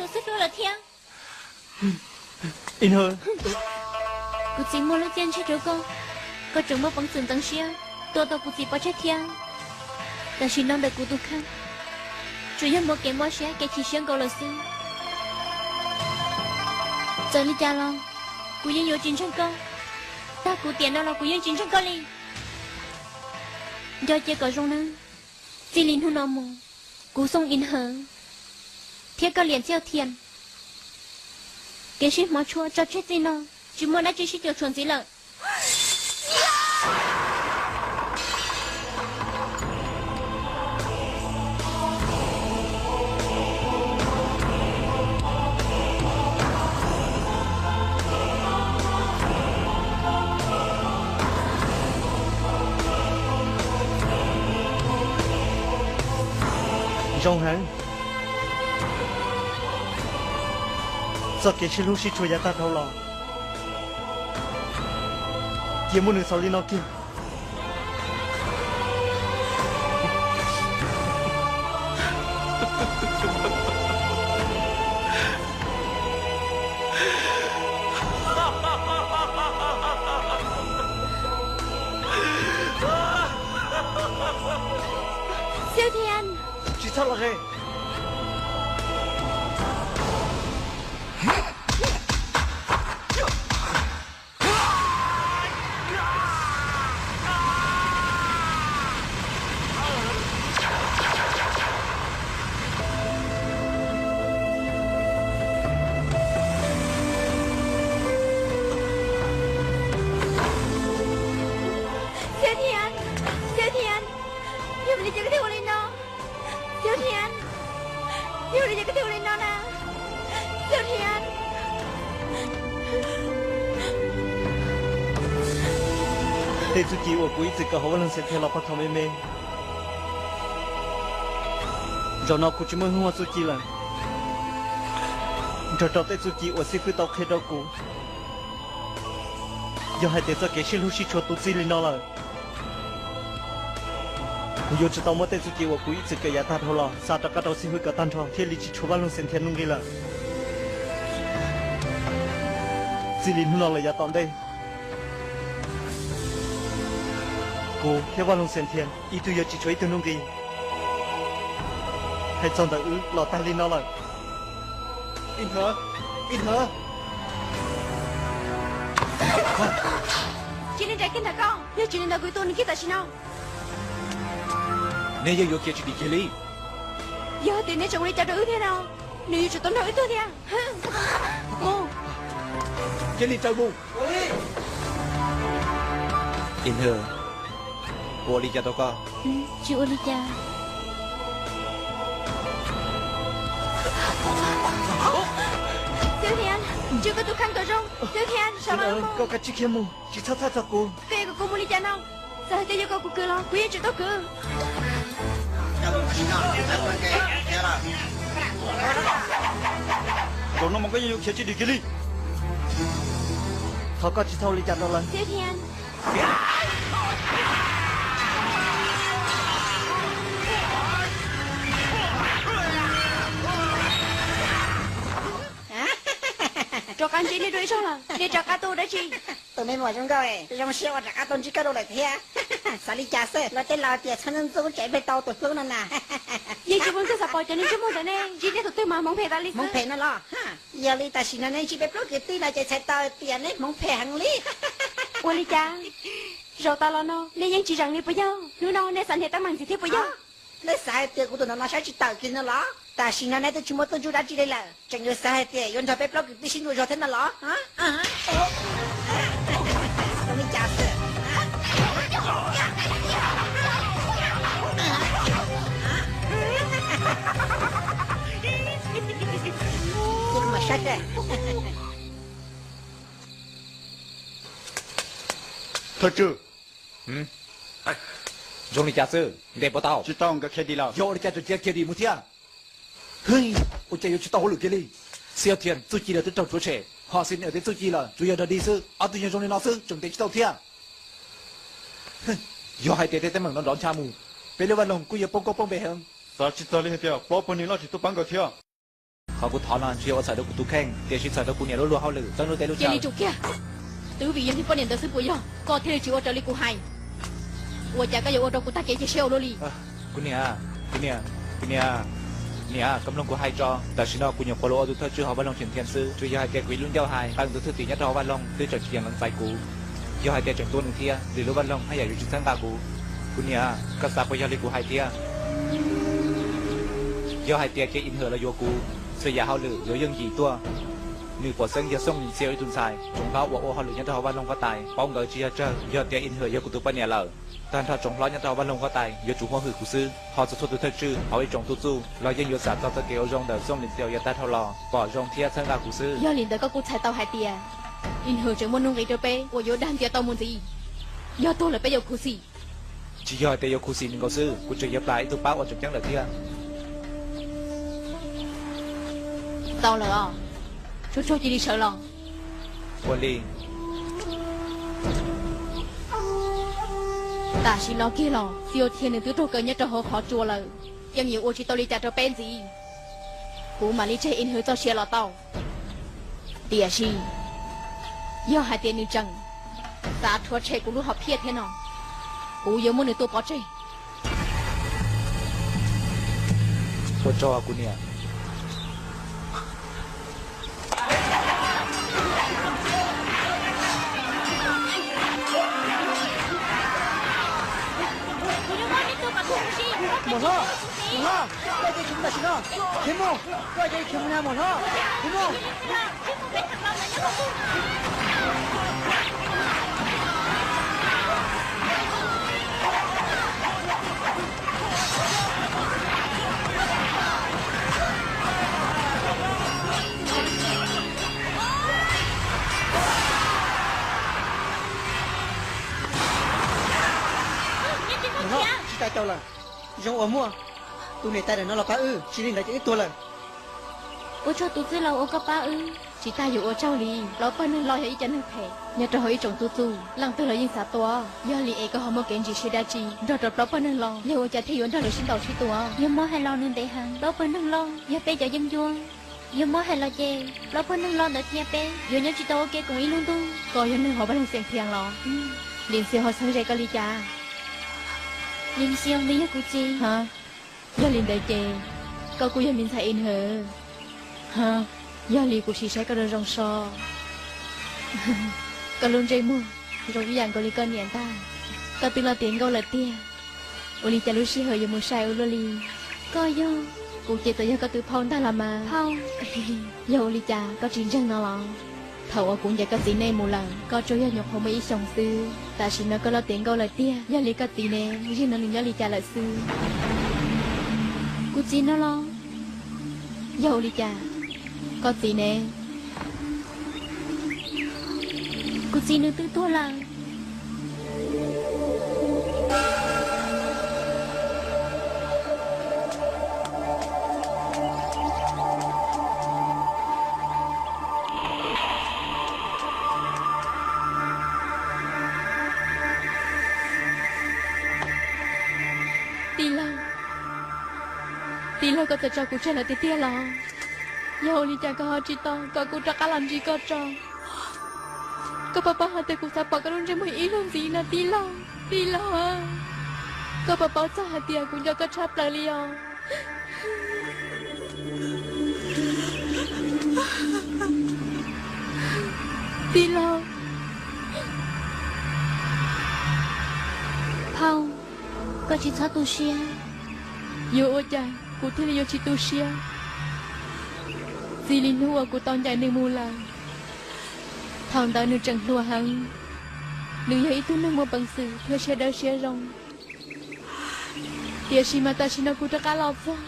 xwb hlub lawm thiab. Ib hnub kuv txiv muaj lub txiaj ntsig rau koj, koj tseem muaj peev xwm ntxeev siab tua tau kuv txiv pov tseg thiab. Tam sim no ntawm kuv tus kheej tsuas yog muaj kev mob siab kev chim siab nkaus lawm xwb. Txawm li cas los kuv yeej yuav tsis ntseeg koj, tag kuv tiam no los kuv yeej tsis ntseeg koj li. Nco cia kom zoo nawb, txij li hnub no mus, kuv Xoo Ib Hawv thiab koj Liam Txiaj Thiam, kev sib hmov tshua tso tseg txij no, tsis muaj dab tsi sib cuam tshuam ntxiv lawm. Zoo heev. Txoj kev sib hlub sib tshua yav tag dhau los, cia muab nws xaus li no kiag. Xiav Thiab, tsis txhob los ze. Xiav Thiab, Xiav Thiab, yog vim li cas koj thiaj ua li no? Xiav Thiab, yog vim li cas koj thiaj ua li no na? Xiav Thiab. Tej txuj ci uas kuv ib txwm kawm hauv Vaj Loog Xeem Thiam los pog thaum me me, zaum no kuv tsis muaj ib huaj txuj ci lawm. Nrog rau tej txuj ci uas xib fwb tau qhia rau kuv, yog hais tias txoj kev sib hlub sib tshua tu txij li no lawm, kuv yuav tsum tau muab tej txuj ci uas kuv ib txwm kawm yav tag dhau los xa rov qab rau xib fwb kom tag nrho thiaj li tsis tshuav Vaj Loog Xeem Thiam nuj nqis lawm. Txij li hnub no lawm yav tom ntej, kuv thiab Vaj Loog Xeem Thiam ib tug yuav tsis tshuav ib tug nuj nqis. Hais txog ntawm wb los tag li no lawm. Ib Hawv, Ib Hawv. Cia li nres kiag ntawm koj, yog tsis li ntawd kuv yuav tua nws kiag tam sim no. Neb yeej yuav khiav tsis dim kiag li. Yog tias neb tseem ua li cas rau wb thiab no, nws yuav tsum tau nrog wb tuag thiab. Mus. Cia li raws mus. Ib Hawv, ua li cas rau koj? Tsis ua li cas. Xiav Thiab, tso koj tus kheej kom zoo. Xiav Thiab, sawv los mus. Koj kav tsij khiav mus, tsis txhob txhawj txog kuv. Koj yuav kom kuv mus li cas no? Txawm hais tias yuav kom kuv kwv los kuv yeej tsis tau kwv. Zaum no mas koj yeej yuav khiav tsis dim kiag li. Thov koj tsis txhob ua li cas rau lawv. Xiav Thiab. Rov qab ntsib nej dua ib zaug lawm, nej rov qab tuaj ua dab tsi? Tus me muam zoo nkauj, zoo siab uas rov qab tuaj ntsib koj dua lawm thiab. Xav li cas xwb, luag tej laus tias txhob ntxub ntxub tseem pheej tau tus hlub no na. Yeej tsis muaj ntxub xav pom cov neeg ntsej muag ntawm nej ntsib nej tus twg mas hmoov phem tas li. Hmoov phem no los? Yog li tam sim no nej ntsib peb plaub kwv tij no ces txhais tau tias nej hmoov phem heev li. Ua li cas zaum tas los no nej yeej tsis zeem li puas yog? Hnub no nej xav hniav teeb meem ntxiv thiab puas yog? Nej xav hais tias kuv tus ntawm no saib tsis tawm kiag no los? Tam sim no nej twb tsis muaj tuj ntsuj dab tsi li lawm, tseem yuav xav hais tias yuav nrog peb plaub kwv tij sib ntsug zog thiab no los? Zoo li cas xwb? Thawj tswj, zoo li cas xwb, ntes puas tau? Tsis tau, nkawd khiav dim lawm. Yog ua li cas tseem cia khiav dim mus thiab? Hwj, ua cas yuav tsis tau hauj lwm kiag li? Xiav Thiab, txuj ci lawm twb raug rhuav tshem, ho Xi Niam tej txuj ci lawm tsuas yog nrog dig xwb, ob tug yog zoo li no xwb tseem ntes tsis tau thiab. Yog hais tias tej teeb meem no nrov ncha mus, peb lub vaj loog kuj yuav poob koob poob npe heev. Xav tsis txog li hais tias plaub puag nws loj tsis tuaj pab nkawd thiab. Qhov kuv thov no tsis yog ua txhawm rau kuv tus kheej, tiam sis txhawm rau kuv niam lub luag hauj lwm, txawb lub teb lub chaw. Cia li tsum kiag! Twb vim yog niag poj niam ntawd xwb puas yog koj thiaj li tsis ua raws li kuv hais? Ua cas koj yuav ua rau kuv tag kev cia siab ua luaj li? Kuv niam, kuv niam, kuv niam, niam, koj mloog kuv hais tso. Tam sim no kuv nyuam qhuav los ua tus thawj tswj hauv vaj loog Xias Thias xwb. Tsuas yog hais tias kuv ib lub ncauj hais, qee tus thwj tim nyob rau hauv vaj loog twb tseem tsis yeem lees txais kuv. Yog hais tias tseem tua nws thiab, lwm lub vaj loog haj yam yuav tsis txhawb nqa kuv. Kuv niam, koj xav puas yog li kuv hais thiab? Yog hais tias cia In Hwm los yuav kuv, txhia yam hauj lwm yuav yooj yim tuaj. Nws pom xeeb yog Xoom Lis Xias ib tug ntxhais tsoom hlob uas ua hauj lwm nyob rau hauv vaj loog huab tais, paub nkawd tsis yog tsawg. Yog tias In Hwm yog kuv tus poj niam lawm, tag nrho tsoom hlob nyob rau hauv vaj loog huab tais yuav tsum huab hwm kuv xwb. Ho txhua txhua tus thawj tswj hauv ib tsoom tub txuj los yeej yuav xam txog txoj kev ua zoo ntawm Xoom Lis Xias yav tag dhau los, pom zoo thiab txhawb nqa kuv xwb. Yog li ntawd koj kuj txhais tau hais tias In Hwm tseem muaj nuj nqis rau peb uas yuav dag ntxias tau mus ntxiv. Yog tuag lawm peb yuav khuv xim. Tsis yog hais tias yuav khuv xim nws nkaus xwb, kuv tseem yuav plam ib tug pab uas tseem ceeb lawm thiab. Tau lawm os, tsuag tsuag cia li sawv los. Ua li. Tam sim no kiag los Xias Thias nws twb raug kaw nyob rau hauv qhov tsua lawm, yeej yuav ua tsis tau li cas rau peb ntxiv. Kuv mam li tseg In Hwm txoj sia los tau. Tiam sis yog hais tias nws tseem xav rhuav tshem kuv lub hom phiaj thiab no, kuv yuav muab nws tua pov tseg. Ua tsaug kuv niam. Muam hlob, muam hlob, koj cia li khiav mus tam sim no. Khiav mus, koj cia li khiav mus na muam hlob. Khiav mus. Muam hlob, tsis tas caum lawm. Zoo uas muaj tus niam tais ntawm no los pab wb, tsis li ntawd ces wb tuag lawm. Ua tsaug tus txwj laug uas koj pab wb. Tsis tas yuav ua tsaug li, plaub pawg neeg loj yog ib cov neeg phem nyob rau hauv ib tsoom tub txuj, leej twg los yeej xav tua. Yog li es koj ho muaj kev ntsim siab dab tsi nrog rau plaub pawg neeg loj? Yog ua cas thiaj yuav nrog lawv sib ntaus sib tua? Yog muab hais los nws ntev heev, plaub pawg neeg loj yog peb cov yeeb ncuab. Yog muab hais los ces plaub pawg neeg loj ntawd thiab peb yuav nyob tsis tau ua ke koom ib lub ntuj. Koj yog neeg hauv vaj loog Xias Thias los? Lim Xias ho txheeb ze koj li cas? Lim Xias nws yog kuv txiv. Yog li ntawd ces koj kuj yog me ntxhais In Hwm. Yog li kuv sim saib koj zoo zoo so. Koj lub ntsej muag zoo ib yam nkaus li koj niam ntag. Koj twb los tiav nkauj lawm tiag, ua li cas lub sij hawm yuav mus sai ua luaj li? Koj yog? Kuv ces txawm yog koj tus phauj ntag los mas. Phauj? Yog ua li cas koj tsis ntseeg no los? Thaum uas kuv ncaim koj txiv nej mus lawm, koj tsuas yog nyuam qhuav muaj ib xyoos xwb. Tam sim no koj los tiav nkauj lawm tiag, yog li koj txiv ne, zaum no nws nyob li cas lawm xwb? Kuv txiv no los? Yog ua li cas? Koj txiv ne? Kuv txiv nws twb tuag lawm. Tij laug, tij laug, koj txawm tso kuv tseg lawm tiag tiag los? Yog ua li cas koj ho tsis tau kom kuv rov qab los ntsib koj tso? Koj puas paub hais tias kuv xav pom koj lub ntsej muag ib lub ntxiv no tij laug? Tij laug, koj puas paub txog hais tias kuv nco koj tshaj plaws li os? Tij laug. Phauj, koj tsis txhob tu siab. Yuav ua cas kuv thiaj li yuav tsis tu siab? Txij li hnub uas kuv tau ncaim nws mus lawm, thaum ntawd nws tseem hluas heev. Nws yog ib tug neeg muaj peev xwm thiab siab dawb siab zoo. Tiam sis mas tam sim no kuv rov qab los txog,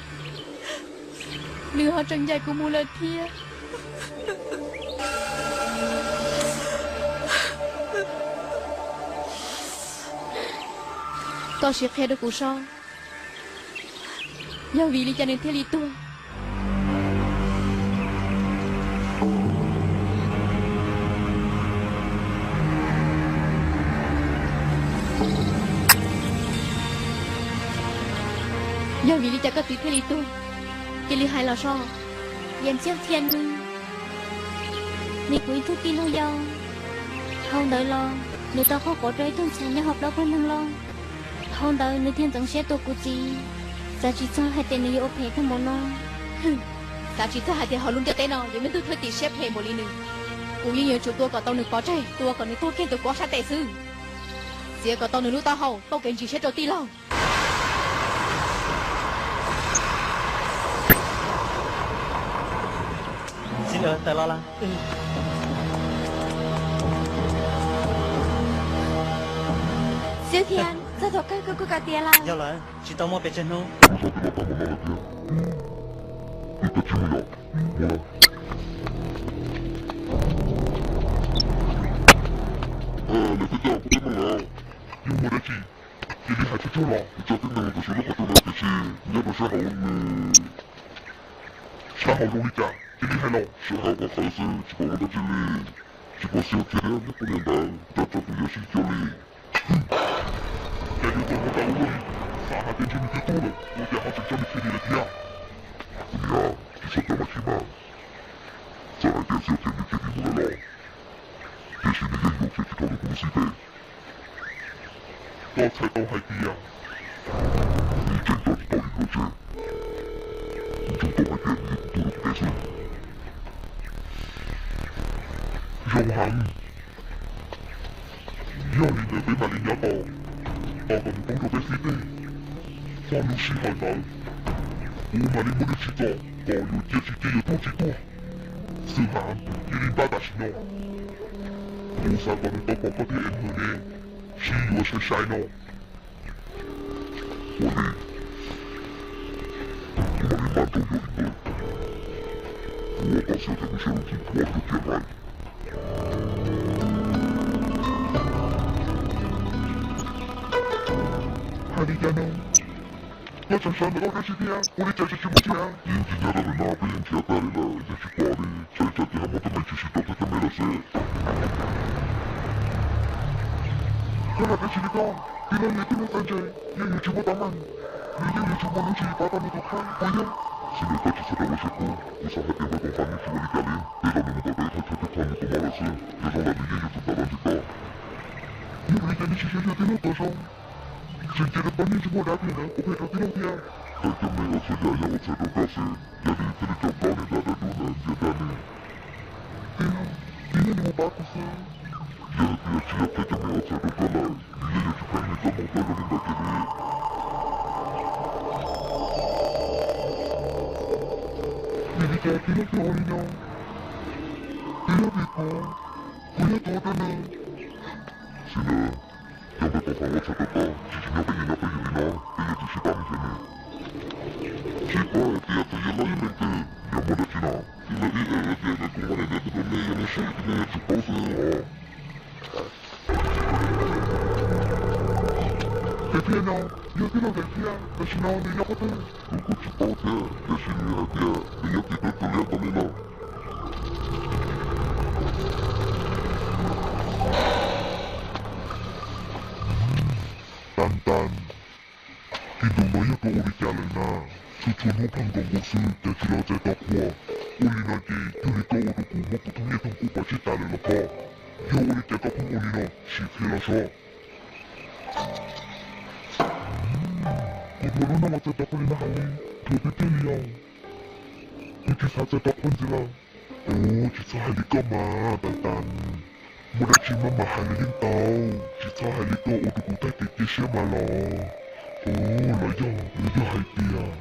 nws ho tseem ncaim kuv mus lawm thiab. Koj sim qhia rau kuv saib, yog vim li cas nws thiaj li tuag? Yog vim li cas koj txiv thiaj li tuag? Cia li hais los saib. Yam Ntxhiab Thiaj nws, nws kuv ib tug tij laug yau. Dhau ntawd los nws tau qhuab qhuas rau ib tug ntxhais nyob hauv plaub pawg neeg loj. Dhau ntawd nws thiaj ntxeev siab tua kuv txiv. Xav tsis txog hais tias nws yuav ua phem tag npaum no. Xav tsis txog hais tias hauv lub ntiaj teb no yuav muaj ib tug thwj tim siab phem npaum li nws. Kuv yeej yuav tsum tua kom tau nws pov tseg, tua kom nws tuag kiag tus kuv ob sab tes xwb. Txiav kom tau nws lub taub hau pauj kev ntsis siab rau tij laug. Xib Nws, tawm los lawm. Xib Thiaj, txog thaum kawg koj kuj kam tiav lawm. Yog lawm, tsis tau muaj pes tsawg hnub. Kuv xav tias los tag npaum no lawm tiag. Ib tag tsis muaj yom. Lawv twb coj kuv tuaj no lawm. Yog muaj dab tsi cia li hais tsuag tsuag los. Kuv tso tib neeg los tam sim lub qhov rooj no tiam sis nyob rau sab hauv nws, sab hauv zoo li cas cia li hais los. Sab hauv qhov qhawv xwb tsis pom ua dab tsi li. Tsis pom Xib Thiaj thiab nws poj niam ntawd, tso tso kuv yuav sib cia li. Cas yuav tau ua tau ua luaj li, xav hais tias ntshe nws twb tuag lawm ua cas ho tseem tso nws khiav dim lawm thiab. Kuv niam, tsis txhob cov mas tsis mas, txawm hais tias Xib Thiaj nws khiav dim mus lawm los, tiam sis nws yeej yuav khiav tsis dhau ntawm kuv lub xib teg. Koj txhais tau hais tias nws tseem tso tsis tau dim dua tsev, kuv ntseeg tau hais tias nws yuav mus tuag rau kuv pem xwb. Zoo heev. Yog li ntawd peb mam li nyob tos, tos kom nws poob rau peb xib teg. Txog lub sij hawm ntawd, kuv mam li muab nws tsim txom kom yuav cia tsis cia yuav tuag tsis tuag. Xwm Ham, cia li npaj tam sim no. Kuv xav kom nws tau pom koj thiab es hwm ne, sib yuav sai sai no. Ua li, kuv mam li npaj nrau yuav li ntawd. Kuv ua kom Xib Thiaj lub siab lub ntsws puas rau tiam hlais. Hais li cas no? Koj tseem sawv ntawm koj dab tsi thiab? Ua li cas tseem tsis mus tsev? Yeej tsis nyob rau ntawm no, peb yeej nrhiav tag li lawm, yeej tsis pom li. Tsam ib tsam ces ho muaj teeb meem tshwm sim rau txog cov me lawm xwb. Koj hais dab tsi li koj? Tij laug yog tij laug txawj ntse, yeej yuav tsis muaj teeb meem, nws yeej yuav tsum muaj lub tswv yim pab tau nws tus kheej, puas yog? Xib Nws, koj tsis txhob rau ua siab kub, kuv xav hais tias Npawg Toom Fab yeej tsis ua li cas li, tej zaum nws mus tom rau ib qho chaw twg kho nws tus mob lawm xwb, yog zoo lawm nws yeej yuav tsum tawm los nrhiav koj. Yog ua li cas nws tsis xav yog tij laug tod zoo? Tseem cia rau pab niag tsis muaj dab phem ntawd ua phem rau tij laug thiab. Qhia cov me ua txhua yam yog ua txhawj rau koj xwb, yog li thiaj li caum plaub niag nram dawm dub ntawd ntsia dag nws. Tij laug, tij laug nws mus pab kuv xwb. Yog hais tias tsis yog qhia cov me ua txhawj rau koj lawm, nws yeej yuav tsum pheej nws txoj moo tuaj zoo li ntawd kiag li. Vim li cas tij laug thiaj ua li no? Twb yog vim kuv, kuv yog tus ua rau nws. Xib Nws, yog Npawg Toom Fab ua txhawj rau koj, tsis tsim nyog peb nyob peb ywg li no, peb yuav tsum sib pab mus nrhiav nws. Tsis paub hais tias txawm yog loj yog me ntawd, yog muaj dab tsi no, tij laug ib es hais tias ntawm kuv muaj daim duab tus me yog nws saib tus me yuav tsum paub xwb os. Daim Phiaj no, yog tij laug Daim Phiaj, tam sim no nws nyob qhov twg? Kuv kuj tsis paub thiab, tiam sis nws hais tias nws nyob tim rau tus liab tom nej no. Tan tan, tij ntus no yog koj ua li cas lawm na? Txhua txhua hnub pheej nkaus nkaus xwb, cas tsis los txais tau qhua? Ua li no ces yog li koj ua rau kuv muab kuv thooj nyiaj thooj kub pov tseg tas lawm los pob? Yog ua li cas koj pheej ua li no, sim qhia los soj. Kuv dhuav lub neej ua txais tau qhua li no heev li, dhuav tiag tiag li os. Kuv tsis xav txais tau qhua ntxiv lawm. Ub, tsis txhob hais li koj mas, Tan Tan. Muaj dab tsi maj mam hais los yeej tau, tsis txhob hais li koj ua rau kuv tag kev cia siab mas los. Ub, los yog, los yog hais tias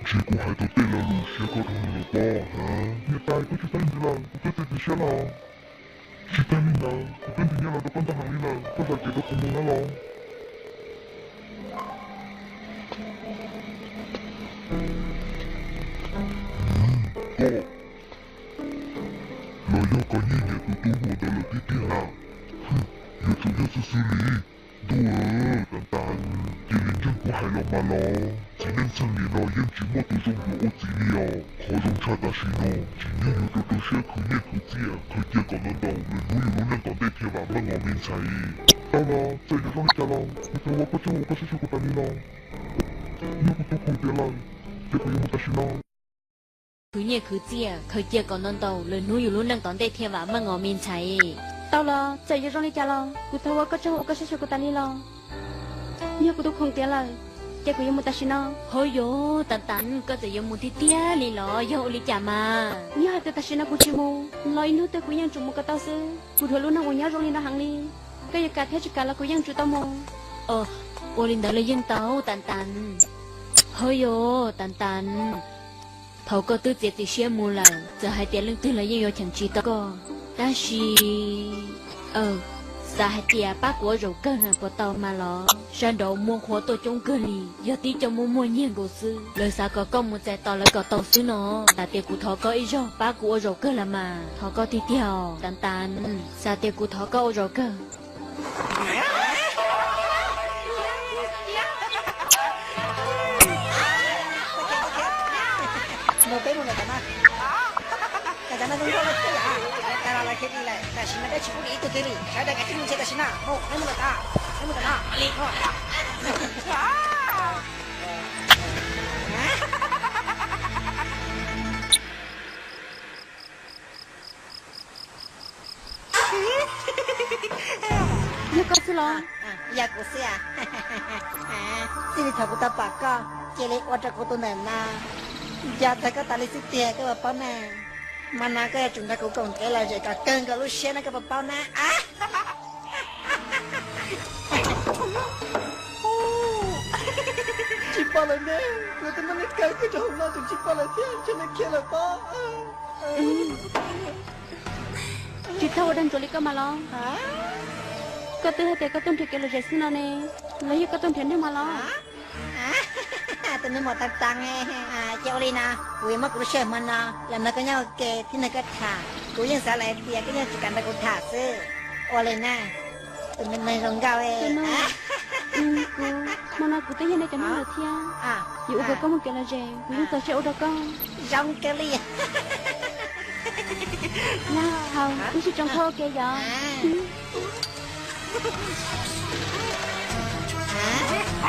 ntshe kuv hais tau tej lo lus siab koj rau nws lawm pob ha. Niam tais, koj tsis txhob ntxiv lawm, kuv twb txiav txim siab lawm. Tsis tag li ntawd, kuv twb ntim nyiaj los rau koj ntau heev li lawm, koj zam kev rau kuv mus na los. Koj, los yog koj yeej nyiam tus tub hluas ntawd lawm tiag tiag na? Yuav tsum yog xwb xwb li. Ntuj, Tan Tan, cia li ntseeg kuv hais los mas los. Txiv neej txheej niam no yeej tsis muaj tus zoo yuav ua txiv li os. Qhov zoo tshaj tam sim no tsis yog yuav rau rau siab khwv nyiaj khwv txiaj, khwv cia kom ntau ntau lwm hnub yus lub neej tom ntej thiaj vam meej os me ntxhais. Tau los, txawm yuav zoo li cas los kuv tsuas ua koj tsaug uas koj saib xyuas kuv tas li no. Yog kuv tus kheej tiav lawm, ces kuv yuav mus tam sim no. khwv nyiaj khwv txiaj, khaws cia kom ntau ntau, lwm hnub yus lub neej tom ntej thiaj vam meej os me ntxhais. Tau los txawm yuav zoo li cas los kuv thov ua koj tsaug uas koj saib xyuas kuv tas li los. Yog kuv tus khoom tiav lawm, ces kuv yuav mus tam sim no. Hov yog, Tam Tam, koj txawm yuav mus tiag tiag li los yog ua li cas mas? Yog hais tias tam sim no kuv tsis mus los ib hnub twg kuv yeej tsum mus kom tau xwb. Kuv dhuav lub neej uas nyob zoo li no heev li, koj yuav kam thiab tsis kam los kuv yeej tsum tau mus. Ua li ntawd los yeej tau Tam Tam. Hov yog, Tam Tam, thaum koj twb txiav txim siab mus lawm, txawm hais tias leej twg los yeej yuav cheem tsis tau koj. Tab sis, xav hais tias pab kuv ua zaum kawg na puas tau mas los? Sab nraud muaj qhua tuaj coob kawg li, yog tib co muaj muaj nyiag nkaus xwb. Lawv xav kom koj mus txais tos lawv kom tau xwb no. Xav tias kuv thov koj ib zaug pab kuv ua zaum kawg los mas, thov koj tiag tiag os Tam Tam. Xav tias kuv thov koj ua zaum kawg. Mus peb mus lawm tam no. Tam no zoo nkauj lawm thiab yom. Tam no lawv khiav dim lawm, tam sim no peb tsis pub dim ib tug twg li. Sawv daws kav tsij mus nrhiav tam sim no. Mus, peb mus lawm tam, peb mus tam no. Yog koj xwb los? Yog kuv xwb. Txij li thaum kuv tau pom koj, cia li ua rau kuv tus ntawm no nco txog koj tas li xwb tiag, koj puas paub na? Hmo no koj yuav tsum nrog kuv koom kev lom zem kom kawg nkaus lub siab na, koj puas paub na? Tsis pom lawm ne, kuv twb muab nej kaw kiag rau hauv no tseem tsis pom lawm thiab, ntshe nej khiav lawm pob. Tsis txhob ua dag ntsuav li koj mas los. Koj twb hais tias koj tuaj nrhiav kev lom zem xwb no ne, los yog koj tuaj nrhiav neeg mas los? Tus me muam tag tag, ces ua li no, kuv yuav muab kuv lub sij hawm hmo no los nrog koj nyob ua ke thiab nrog koj tham. Kuv yeej xav lawm hais tias koj yeej tsis kam nrog kuv tham xwb. Ua li na, tus me neeg zoo nkauj. Kuv, hmo no kuv twb yog nej cov neeg lawm thiab. Yuav ua kom koj muaj kev lom zem, kuv yeej txaus siab ua rau koj. Zoo kawg li. Nyob hauv wb sib tsoo txhob ua ke yom.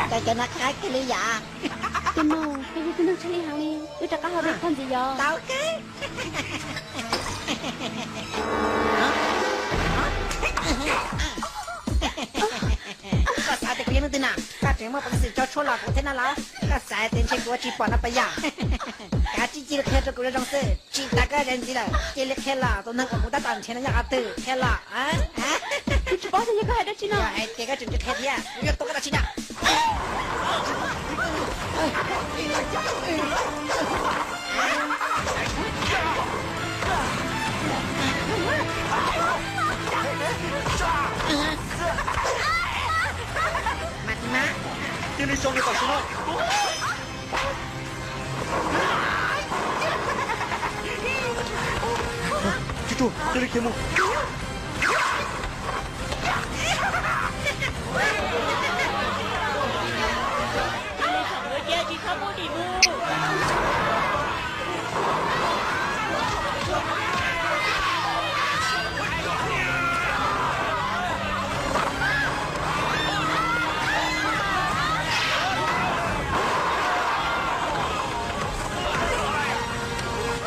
Cov cov no qab kiag li yom. Tus nus, koj yog tib neeg tshaj lij heev li, wb rov qab ho peb tag ntxiv yom. Koj xav tias kuv yog leej twg na? Koj tseem muaj peev xwm tso tshuaj los kuv thiab no los? Koj xav tias ntshe kuv ua tsis pom no puas yog? Kav tsij cia li qhia rau kuv zoo zoo xwb, tsis tas koj zais ntxiv lawm. Cia li qhia los, tus neeg uas kuv tab tom nrhiav no yog qhov twg, qhia los. Kuv tsis paub xyov yog koj hais dab tsi no. Yog hais tias koj tseem tsis qhia thiab, kuv yuav tua koj tam sim no. Mas, mas, cia li so nws tam sim no. Tsuag tsuag, cia li khiav mus.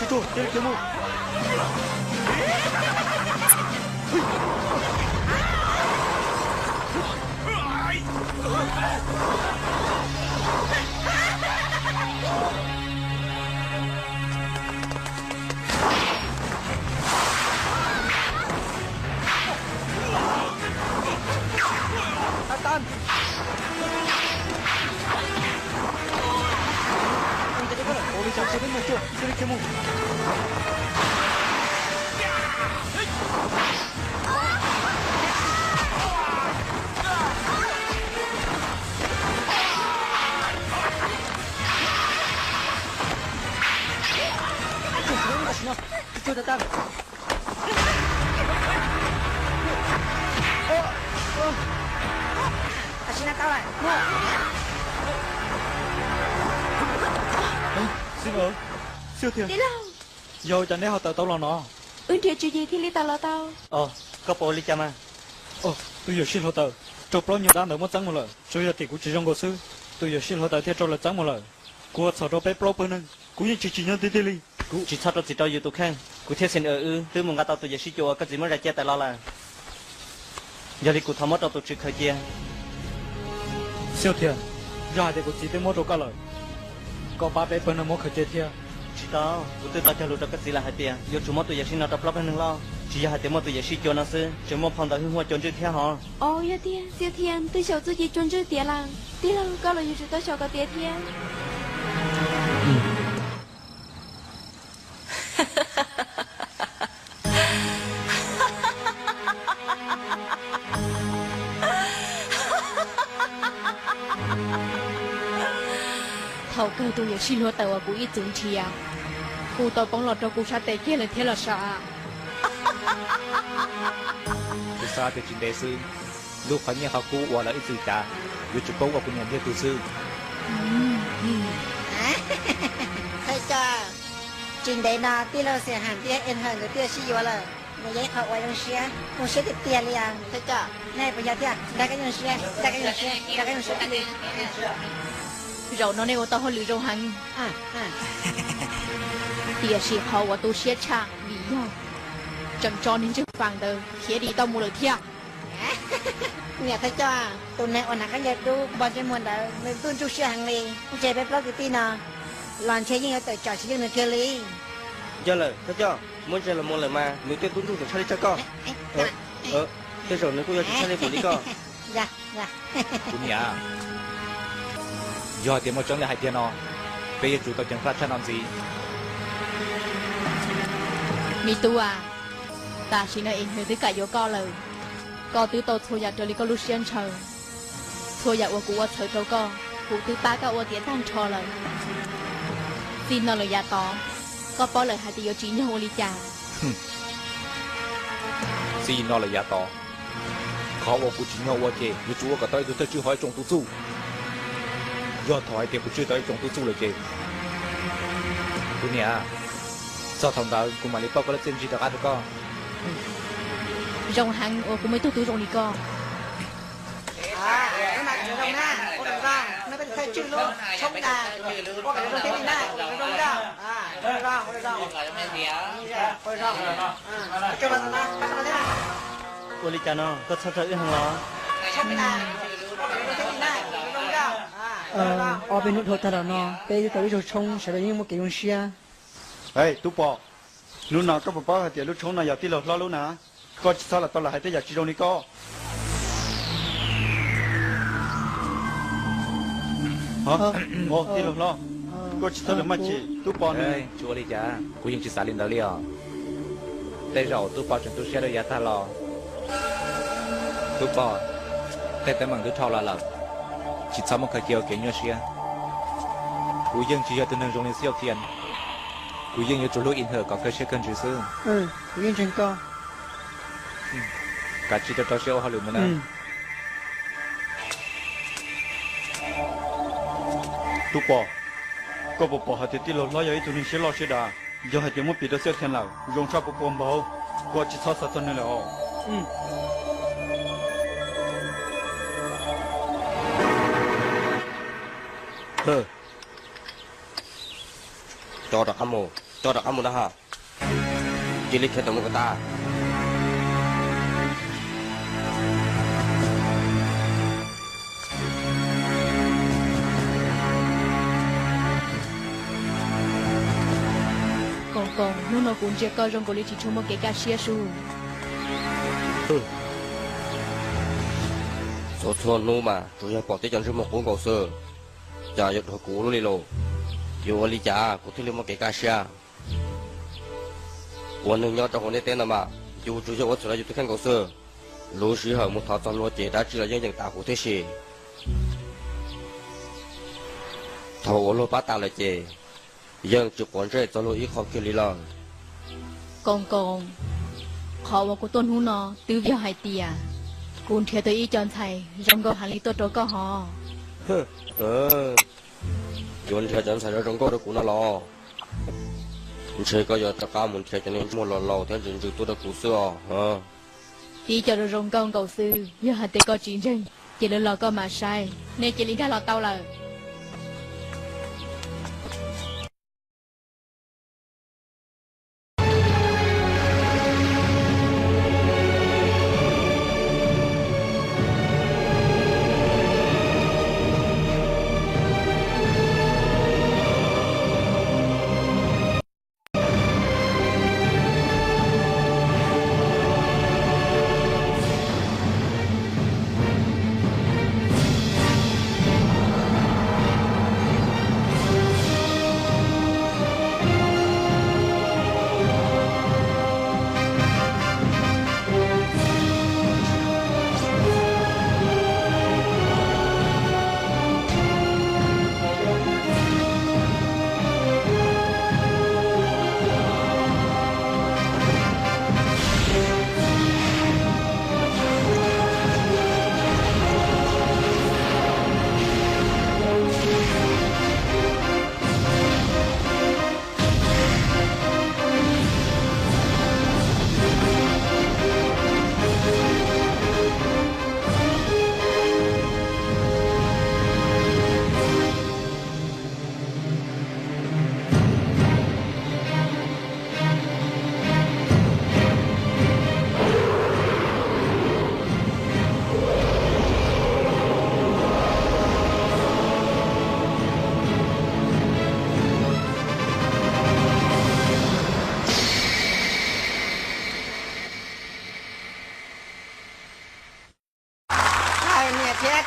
Tsuag tsuag, cia li khiav mus. Tam sim no tau lawm. Xib hwb, xib hwb tiag, yog ua cas neb ho tawm tau los no? Wb nrhiav tswv yim thiaj li tawm los tau. Koj puas ua li cas mas? Tus yuam sij hluav taws raug plaub nyuag dab ntawd muab txeeb mus lawm, tsuas yog tim kuv tsis zoo nkaus xwb, tus yuam sij hluav taws thiaj raug lawv txeeb mus lawm. Kuv ua txhaum rau peb plaub pawg neeg, kuv yeej tsis tsim nyog nti tiag li. Tsis txhob rau txim rau yus tus kheej, kuv thiab Xi Nws wb twb mus nqa tau tus yawm sij cua uas koj txiv muab zais cia tawm los lawm. Yog li kuv thov muab rau tus Tswv khaws cia. Xiauj Thiaj, yog hais tias kuv txiv twb muab rau koj lawm, koj pab peb pawg neeg muab khaws cia thiab. Tsis tau, kuv twb tau cog lus rau koj txiv lawm hais tias yuav tsum muab tus yawm sij no rau plaub pawg neeg loj. Tsis yog hais tias muaj tus yawm sij cua no xwb, tseem muaj phau ntawv hwj huam cua ntswj thiab hos. Os, yog tiag, Xiauj Thiaj twb xyaum txuj ci cua ntswj tiav lawm, tij laug koj los yuav tsum tau xyaum kom tiav thiab. Thaum kawg tus yawm sij hluav taws uas kuv ib txwm nrhiav kuj tau poob los rau kuv sab tes kiag lawm thiab los sav. Kuv xav tias tsis ntev xwb, lub qhov nyiaj qhov kub uas lawv ib txwm cav yuav tsum poob ua kuv niam ntiag tug xwb. Thawj coj, tsis ntev no tij laug Xia Ham thiab Ej Hawm nkawd twb sib yuav lawm. Nws yog ib qho uas zoo siab, zoo siab tiag tiag li os thawj coj. Nej puas yog thiab? Nrog koj zoo siab, nrog koj zoo siab, nrog koj zoo siab thiaj li. Zaum no nej ua tau hauj lwm zoo heev. Tiam sis qhov uas tu siab tshaj vim yog tseem tso niag Ntswg Fas ntawd khiav dim tau mus lawm thiab. Niam thawj coj, tus neeg uas hnav khaub ncaws dub npog ntsej muag ntawd nws ntuj ntsuj siab heev li. Ntshe peb plaub kwv tij no los ntshe yeej yuav tawm tsam tsis yeej nws kiag li. Yog lawm thawj coj, muab ntsia los mus lawm mas nws tej tub ntsuj tseem tshaj li tsag koj. Tej zaum nws kuj yuav tsis tshaj li npaum li koj. Kuv niam, yog tias muaj tseeb li hais tiag no, peb yuav tsum tau ceev faj tshaj no ntxiv. Me tub a, tam sim no es nws twb kam yuav koj lawm, koj twb tau txhua yam raws li koj lub siab ntshaw. Txhua yam uas kuv ua txhawm rau koj, kuv twb pab koj ua tiav tag nrho lawm. Txij no lawm yav tod, koj paub lawm hais tias yuav tsim nyog ua li cas. Txij no lawm yav tod, qhov uas kuv tsim nyog ua ces yuav tsum ua kom tau ib tug thawj tswj hauv ib tsoom tus txuj. Yog thaum hais tias kuv tswj tau ib tsoom tus txuj lawm ces, kuv niam, txog thaum ntawd kuv mam li pauj koj lub txiaj ntsig rov qab rau koj. Zoo heev uas kuv muaj ib tug tub zoo li koj. Ua li cas no koj txhob txhawj wb heev los? Ob peb hnub dhau tag los no peb twb tau ib zaug tshoob, sawv daws yeej muaj kev zoo siab. Tub Pom, hnub no koj puas paub hais tias lub tshoob no yog tij laug hlob lub na? Koj tsis txhob lam tau lam hais tej yam tsis zoo li koj. Tij laug hlob, koj tsis txhob lam maj chim, Tub Pom nws. Tsis ua li cas, kuv yeej tsis xav li ntawd li os. Tej zaum Tub Pom tseem tu siab rau yav tag los. Tub Pom, tej teeb meem twb dhau los lawm, tsis txhob muab khaws cia ua kev nyuaj siab. Kuv yeej tsis yog tus neeg zoo li Xiauj Thiaj, kuv yeej yuav tsum hlub Ib Hawm kom kawg siab kawg ntsws xwb. Kuv yeej ntseeg koj. Kav tsij rau rau siab ua hauj lwm mus na. Tub Pom, koj puas pom hais tias tij laug hlob yog ib tug neeg siab loj siab dav? Yog hais tias muab piv rau Xiauj Thiaj lawm zoo tshaj puas puas npaug, koj tsis txhob xav txog nws lawm os. Coj rov qab mus, coj rov qab mus na ha. Cia li khiav tawm mus kom tas. Koos Koos, hnub no kuv ntsia koj zoo nkaus li tsis tshua muaj kev kaj siab sub. Txhua txhua hnub mas tsuas yog pom tib co ntsej muag qub nkaus xwb, cas yuav dhuav kuv ua luaj li lauj? Yuav ua li cas kuv thiaj li muaj kev kaj siab? Ua neeg nyob rau hauv ntiaj teb no mas yus tsuas yog ua txhaum rau yus tus kheej nkaus xwb. Lub sij hawm mus thov txog luag ces dab tsi los yeej yeem tas huv tib si. Thaum uas luag pab tas lawm ces yeej tsis quav ntsej txog luag ib qho kiag li lawm. Koos Koos, qhov uas kuv tuaj hnub no twb yog hais tias kuv nrhiav tau ib co ntxhais zoo nkauj heev li tuaj rau koj hov. Yuav nrhiav cov ntxhais zoo zoo nkauj rau kuv no los? Ntshe koj yuav rov qab mus nrhiav cov neeg muag laus laus thiab ntws ntws tuaj rau kuv xwb os. Tib co zoo zoo nkauj nkaus xwb, yog hais tias koj tsis ntseeg ces lawv los koj mam saib, nej cia li nkag los tau lawm.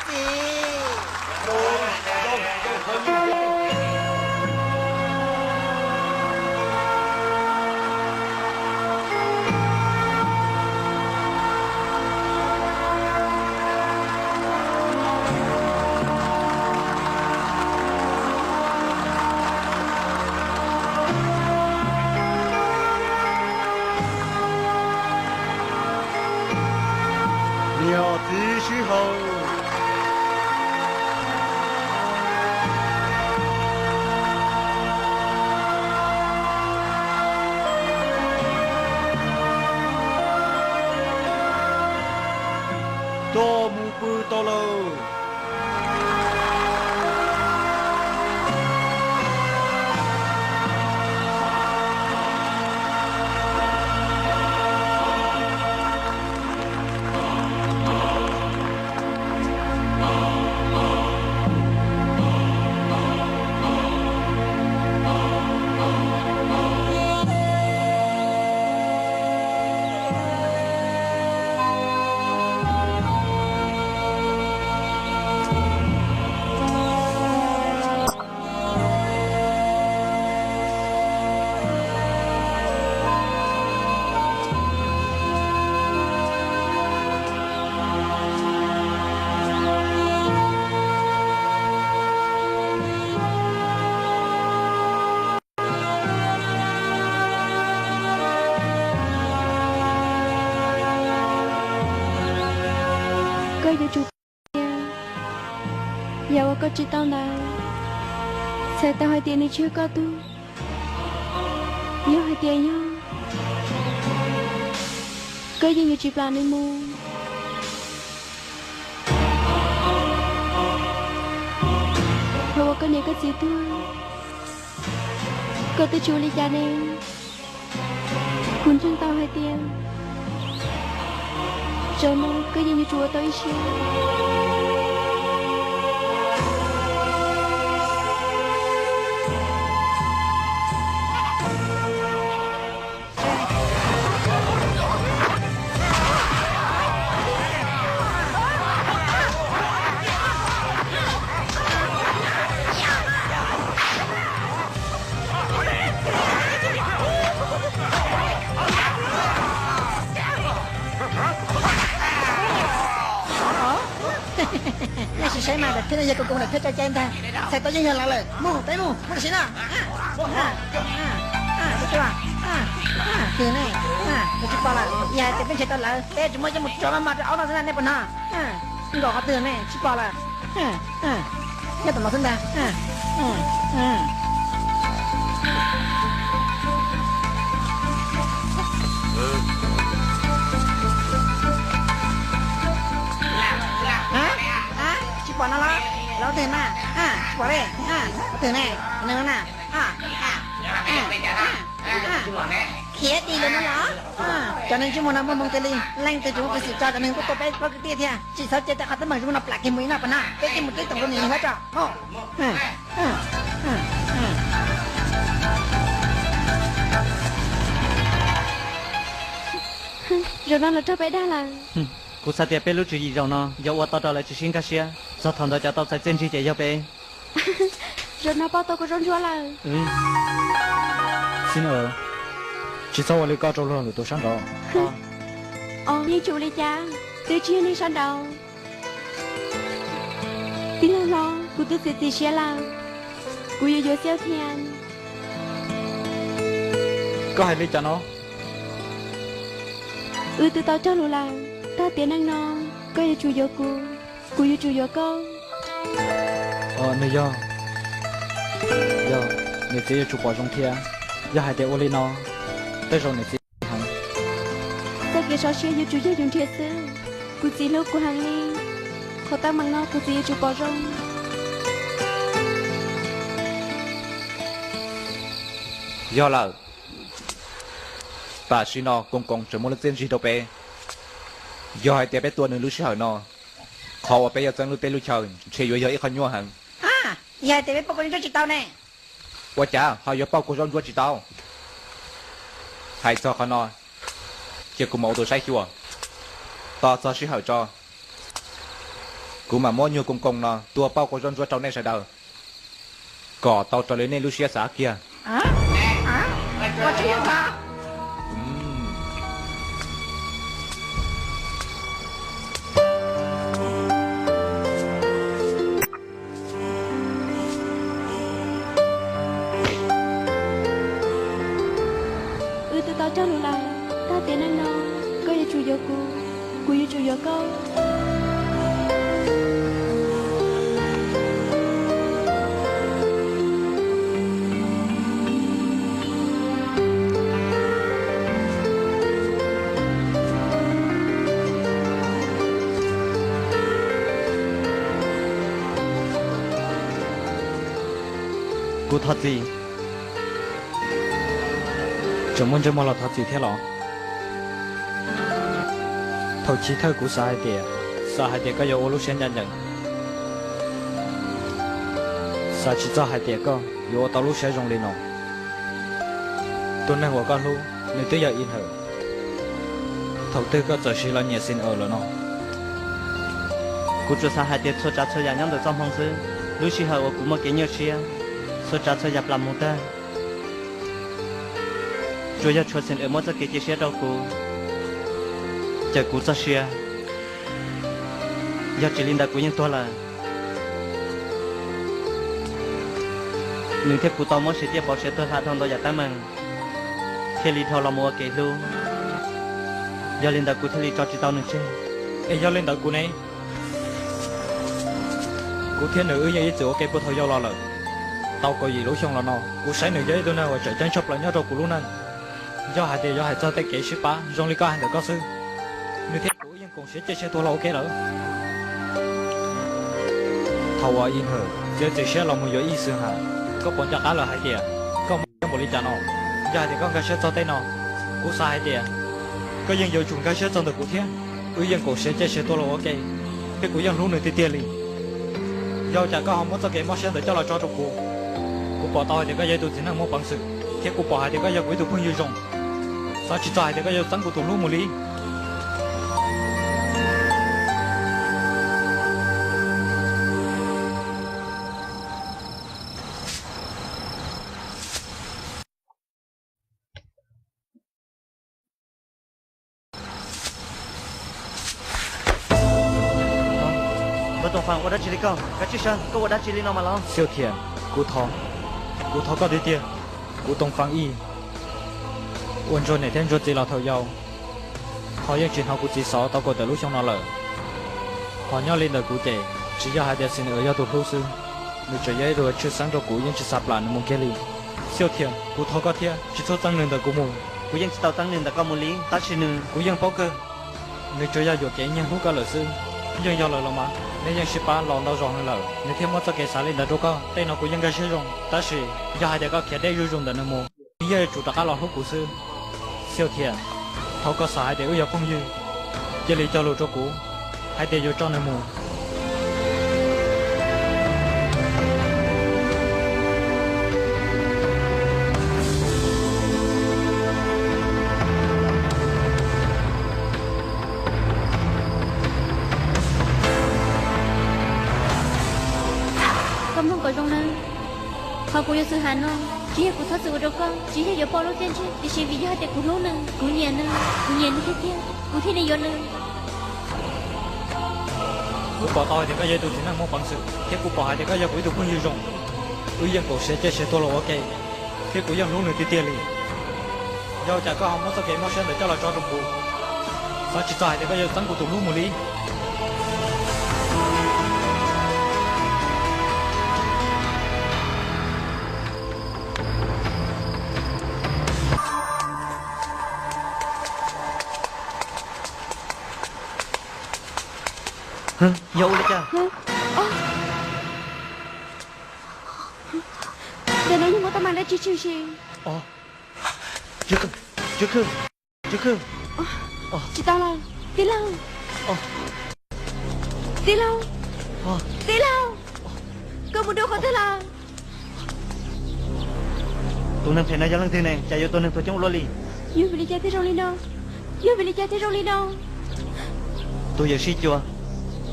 txiv. Niam txiv sib haum. Coj mus pw tau lawm. Koj yuav tsum tias, yam uas koj tsis tau ntawd, txhais tau hais tias nws tsis yog koj tug. Yog hais tias yog, koj yeej yuav tsis plam nws mus. Thaum uas koj niam koj txiv tuag, koj twb tsis ua li cas ne. Kuv ntseeg tau hais tias zaum no koj yeej yuav tsum ua tau ib siab. Nej sim saib mas, daim thiab no yog kuv koom daim thiab tso cai ntag. Txhais tau yeej yog lawv lawm. Mus, peb mus, mus tam sim no. Twg ne? Kuv tsis pom lawm. Yog hais tias peb nrhiav tau lawv, peb tsis muaj coj mus tso maj mam rau aub no xwb na, nej puas hnov? Nkaum qhov twg ne, tsis pom lawm. Nyob tom no xwb ntag. Tsis pom no los? Los twg na? Tsis pom li. Twg ne? Neeg no na? Khiav dim lawm no los? Cov neeg ntsej muag no muaj hmoo tiag li, leej twg tsis muaj peev xwm tso cov neeg tuaj tua peb plaub kwv tij thiab. Tsis txhob cia tej qhov teeb meem ntsej muag no plam kiag mus ib noj pas na, peb cia mus teb toom rau niam yawg tso. Zaum no lawv raug peb dag lawm. Kuv xav tias peb lub tswv yim zaum no yog ua tau rau lawv tsis sib nkag siab, txog thaum ntawd cov tau txais txiaj ntsig ces yog peb. Zaum no pauj tau kuv zaub ntsuab lawm. Tsis txhob ua li koj rau luag lwm tus sab nraud. Yeej tsis ua li cas, twb tsis yog neeg sab nraud. Tij laug hlob, kuv twb txiav txim siab lawm, kuv yuav yuav Xiauj Thiab. Koj hais li cas no? Wb twb tau cog lus lawm, tag tiam neej no koj yuav tsum yuav kuv, kuv yuav tsum yuav koj. Nws yog, yog, niam txiv yuav tsum pom zoo thiab. Yog hais tias ua li no, tej zaum niam txiv heev. Txoj kev sov siab yuav tsum yog yus nrhiav xwb. Kuv txiv hlub kuv heev li, qhov teeb meem no kuv txiv yuav tsum pom zoo. Yog lawm, tam sim no Koos Koos tseem muaj lub txiaj ntsig rau peb. Yog hais tias peb tua nws lub sij hawm no, qhov uas peb yuav txeeb lub teb lub chaw ntshe yuav yog ib qho nyuaj heev. Yog hais tias peb pauj Koos Koos tsis tau ne? Ua cas ho yuav pauj kuv zaub ntsuab tsis tau? Hais txog qhov no, cia kuv mus ua tus saib xyuas, tos txog sij hawm tso, Kuv mam muab nyuag koom koom no tua pauj quas zoj ntsuab rau nej sawv daws, kom tau raws li nej lub siab xav kiag. Wb twb tau cog lus lawm, tag tiam neej no koj yuav tsum yuav kuv, kuv yuav tsum yuav koj. Kuv thov txim. Tseem muaj ntsej muag los thov txim thiab los? Thaum chiv thawj kuv xav hais tias, xav hais tias koj yuav ua lub siab ncaj ncees, xav tsis txog hais tias koj yuav ua tau lub siab zoo li no. Tus neeg uas koj hlub nws twb yog Ib Ntawm. Thaum twg koj txawm sim los nyiam Xeeb Aws lawm no? Kuv tsuas xav hais tias txhua tsav txhua yam nyob ntawm txoj hmoo xwb. Lub sij hawm uas kuv muaj kev nyuaj siab, txhua tsav txhua yam plam mus tag, tsuas yog tshuav Xeeb Aws muab txoj kev cia siab rau kuv, cawm kuv txoj sia. Yog tsis li ntawd kuv yeej tuag lawm. Nws thiab kuv tau muab siav ciaj pauv siav tuag hla dhau ntau yam teeb meem, thiaj li dhau los mus ua kev hlub. Yog li ntawd kuv thiaj li tso tsis tau nws tseg. Es yog li ntawd kuv ne? Kuv thiab nws wb yeej ib txwm ua ke puag thaum yau los lawm. Tau kaum yim lub xyoo los no kuv saib nws yog ib tug neeg uas tseem ceeb tshaj plaws nyob rau kuv lub neej. Yog hais tias yuav hais txog tej kev sib pab zoo li koj hais ntawm koj xwb, nws thiab kuv wb yeej koom siav ciaj siav tuag los ua ke lawm. Thaum uas Ib Ntawm txiav txim siab los mus yuav Ib Xwm Ham, koj puas nco qab lawm hais tias koj mob siab npaum li cas no? Yog hais tias koj nkag siab txog tej no, kuv xav hais tias koj yeej yuav tsum nkag siab txog ntawm kuv thiab. Wb yeej koom siav ciaj siav tuag los ua ke, thiab kuv yeej hlub nws tiag tiag li. Yog cas koj ho muab txoj kev mob siab ntawd coj los tso rau kuv? Kuv pom tau hais tias koj yog ib tug txiv neej muaj peev xwm, thiab kuv pom hais tias koj yog kuv ib tug phooj ywg zoo. Xav tsis txog hais tias koj yuav txeeb kuv tus hlub mus li. Npawg Toom Fas, ua dab tsi li koj? Koj tsis saib koj ua dab tsi li no mas los? Xiauj Thiam, kuv thov, kuv thov koj tiag tiag. Kuv Toom Fas Ib, uas ntsuag niam thiab ntsuag txiv los thaum yau, ho yeej tsis hnov kuv txiv xov tau kaum tawm lub xyoo no lawm. Ho nyob li ntawm kuv ces tsis yog hais tias Xeeb Aws yog tus hlub xwb, nws tseem yog ib tug tshwj xeeb rau kuv, yeej tsis xav plam nws mus kiag li. Xiauj Thiam, kuv thov koj thiab, tsis txhob txeeb nws ntawm kuv mus. Kuv yeej tsis tau txeeb nws ntawm koj mus li, tab sis nws, kuv yeej paub kawg, nws tsuas yog yuam kev nyiag hlub koj lawm xwb. Yeej yog lawm los mas, neb yeej sib pab los ntau zaus heev lawm, nws thiaj muab txoj kev xav li ntawd rau koj. Tej no kuv yeej nkag siab zoo, tab sis yog hais tias koj khiav deb zuj zus ntawm nws mus, nws yeej yuav tsum rov qab los hlub kuv xwb. Xiauj Thiam, thaum koj xav hais tias wb yog phooj ywg, cia li cog lus rau kuv hais tias yuav tso nws mus. Koj mloog kom zoo nawb. Qhov kuv yuav xwm ham no tsis yog kuv thov txim ua rau koj, tsis yog yuav pauj lub caij ntsig, tiam sis vim yog hais tias kuv hlub nws, kuv nyiam nws, kuv nyiam nws tiag tiag, kuv thiaj li yuav nws. Kuv pom tau hais tias koj yog ib tug txiv neej muaj peev xwm, thiab kuv pom hais tias koj yog kuv ib tug phooj ywg zoo. Wb yeej koom siav ciaj siav tuag los ua ke, thiab kuv yeej hlub nws tiag tiag li. Yog cas koj ho muab txoj kev mob siab ntawd coj los tso rau kuv? Xav tsis txog hais tias koj yuav txeeb kuv tus hlub mus li. Yog ua li cas? Ntawm no yog muaj teeb meem dab tsi tshwm sim? Tsw khw, tsw khw, tsw khw. Tsis tau lawm, tij laug. Tij laug, tij laug, koj mus dua qhov twg lawm? Tus neeg phem no yog leej twg ne, cas yuav tua neeg tuag coob ua luaj li? Yog vim li cas thiaj zoo li no? Yog vim li cas thiaj zoo li no? Tus yawm sij cua,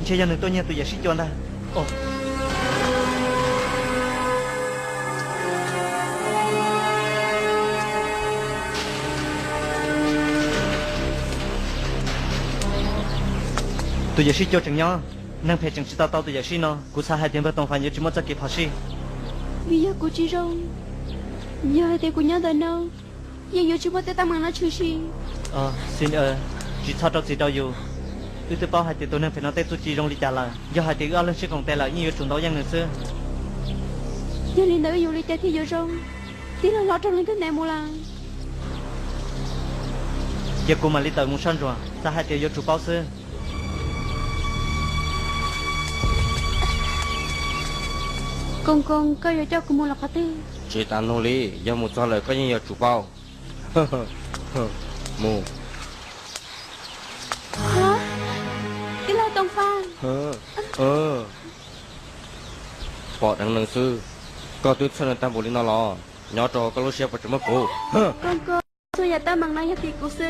Ntshe yog nws tuaj nyiag tus yawm sib cua ntag. Tus yawm sib cua tseem nyob, neeg phem tseem tsis tau tau tus yawm sib no. Kuv xav hais tias npawg Toom Fas yuav tsis muaj txoj kev phom sij. Vim yog kuv tsis zoo, yog hais tias kuv nyob ntawm no, yeej yuav tsis muaj tej teeb meem no tshwm sim. Tsis txhob rau txim rau yus. Wb twb paub hais tias tus neeg phem no tej txuj ci zoo li cas lawm. Yog hais tias wb ob leeg sib koom tes lawm yeej yuav tsum ntaus yeej nws xwb. Yog li ntawd wb yuav ua li cas thiaj yuav zoo? Tij laug hlob raug leej twg ntes mus lawm? Cia kuv mam li tawm mus soj ntsuam, xav hais tias yuav tsum paub xwb. Koo Koo, koj yuav coj kuv mus lawm qhov twg? Tsis tas nug li, yog mus txog lawm koj yeej yuav tsum paub. Mus. Tij laug Toom Fas. Pom deev nws xwb, koj twb txhawj nws tag npaum li no los, nyob rau koj lub siab puas tseem muaj kuv? Koo Koo, txhua yam teeb meem no yog tim kuv xwb.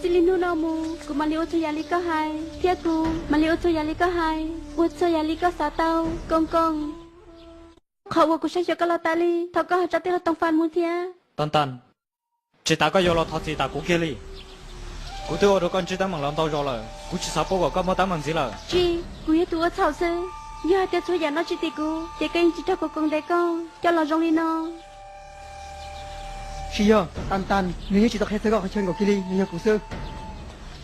Txij li hnub no mus kuv mam li ua txhua yam li koj hais, thiab kuv mam li ua txhua yam li koj hais, ua txhua yam li koj xav tau, Koo Koo. Qhov uas kuv saib xyuas koj los tas li, thov koj ho tso tij laug Toom Fas mus thiab. Tan Tan, tsis tas koj yuav los thov txim tas kuv kiag li. Kuv twb ua rau koj ntsib teeb meem los ntau zaus lawm, kuv tsis xav pub kom koj muaj teeb meem ntxiv lawm. Tsis, kuv yog tus ua txhaum xwb. Yog hais tias txhua yam no tsis tim kuv, ces koj yeej tsis raug Koo Koo ntes koj coj los zoo li no. Tsis yog, Tan Tan, nws yeej tsis tau qhia txog koj qhov chaw nkaus kiag li, nws yog kuv xwb.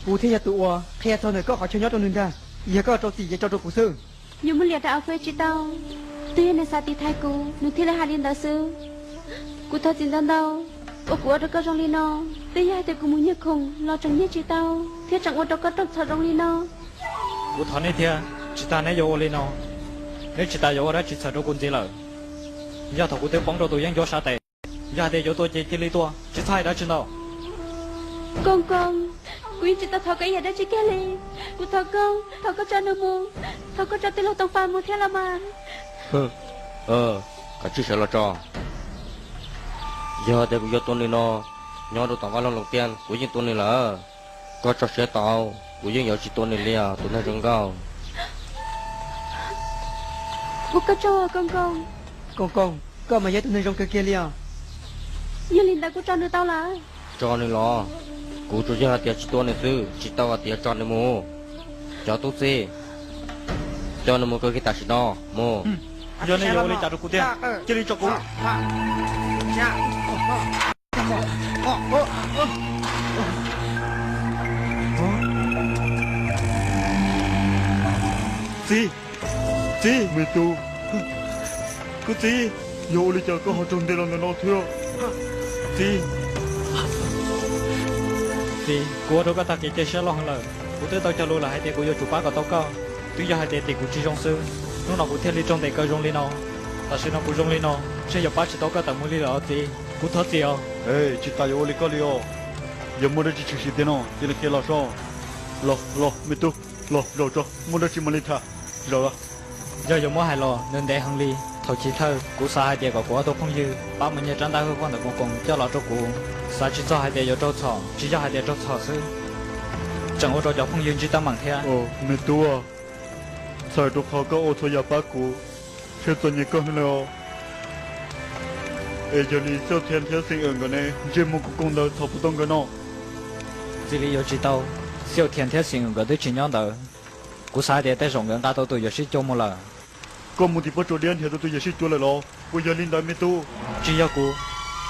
Kuv thiaj yog tus uas qhia txog ntawm koj qhov chaw nyob rau nws ntag. Yog koj rau txim ces rau rau kuv xwb. Yuav muab liam rau Alfred tsis tau, twb yog nws xav tiv thaiv kuv, nws thiaj li hais li ntawd xwb. Kuv thov txim ntau ntau uas kuv ua rau koj zoo li no. Twb yog hais tias kuv mus nyiag khoom los tseem nyiag tsis tau, thiab tseem ua rau koj raug txhawj zoo li no. Kuv thov nej thiab, tsis tas neb yuav ua li no, neb tsis tas yuav ua dab tsi txhawm rau kuv ntxiv lawm. Yog thaum kuv twb poob rau tus yeeb ncuab sab tes, yog hais tias yuav tua ces cia li tua, tsis txhob hais dab tsi ntau. Koo Koo, kuv yeej tsis tau thov koj ib yam dab tsi kiag li. Kuv thov koj, thov koj tso nws mus, thov koj tso tij laug Toom Fas mus thiab los mas. Kav tsij sawv los tso. Yog tias kuv yuav tua nws no, nyob rau tom vaj loog Loos Tiaj kuv yeej tua nws lawm. Koj tso siab tau, kuv yeej yuav tsis tua nws li os tus neeg zoo nkauj. Ua koj tsaug Koo Koo. Koo Koo, koj mas yog tus neeg zoo kawg kiag li os. Yog li ntawd kuv tso nws tau lawm. Tso nws los, kuv tsuas yog hais tias tsis tua nws xwb, tsis tau hais tias tso nws mus. Cov tub txib, coj nws mus kaw kiag tam sim no mus. Yog nej yuav ua li cas rau kuv tiag, cia li tso kuv. Txiv, txiv, me tub, kuv txiv, yog ua li cas koj ho raug ntes los ntawm no thiab? Txiv, txiv, kuv ua rau koj tag kev cia siab loj heev lawm. Kuv twb tau cog lus lawm hais tias kuv yuav tsum pab kom tau koj. Twb yog hais tias tim kuv tsis zoo xwb, hnub no kuv thiaj li raug ntes kaw zoo li no. Tam sim no kuv zoo li no, ntshe yuav pab tsis tau koj tawm mus li lawm os txiv. Kuv thov txim os. Tsis tas yuav ua li koj li os. Yog muaj dab tsi tshwm sim tiag no cia li qhia los soj. Los los me tub, los zaum tso, muaj dab tsi mam li tham. Zaum. Yog yuav muab hais los nws ntev heev li. Thaum chiv thawj kuv xav hais tias kom kuv ob tug phooj ywg pab mus nyiag rab ntaj hwj huam ntawm Koos Koos coj los rau kuv. Xav tsis txog hais tias yuav raug txhom, tsis yog hais tias raug txhom xwb, tseem ua rau cov phooj ywg ntsib teeb meem thiab. Me tub, txhawm rau qhov koj ua txhua yam pab kuv, thiab txom nyem koj heev lawm os. Es yog li Xiauj Thiab thiab Xeem Awm nkawd ne, ntsej muag kub koog ntawd txhom puas tau nkawd no? Txij li yuav tsis tau, Xiauj Thiab thiab Xeem Awm nkawd twb tsis nyob ntawd. Kuv xav hais tias tej zaum nkawd nqa tau tus yuam sij cua mus lawm. Koj mus tim pob tsuas diab nrhiav tau tus yuam sij cua lawm los? Puas yog li ntawd me tub? Tsis yog kuv,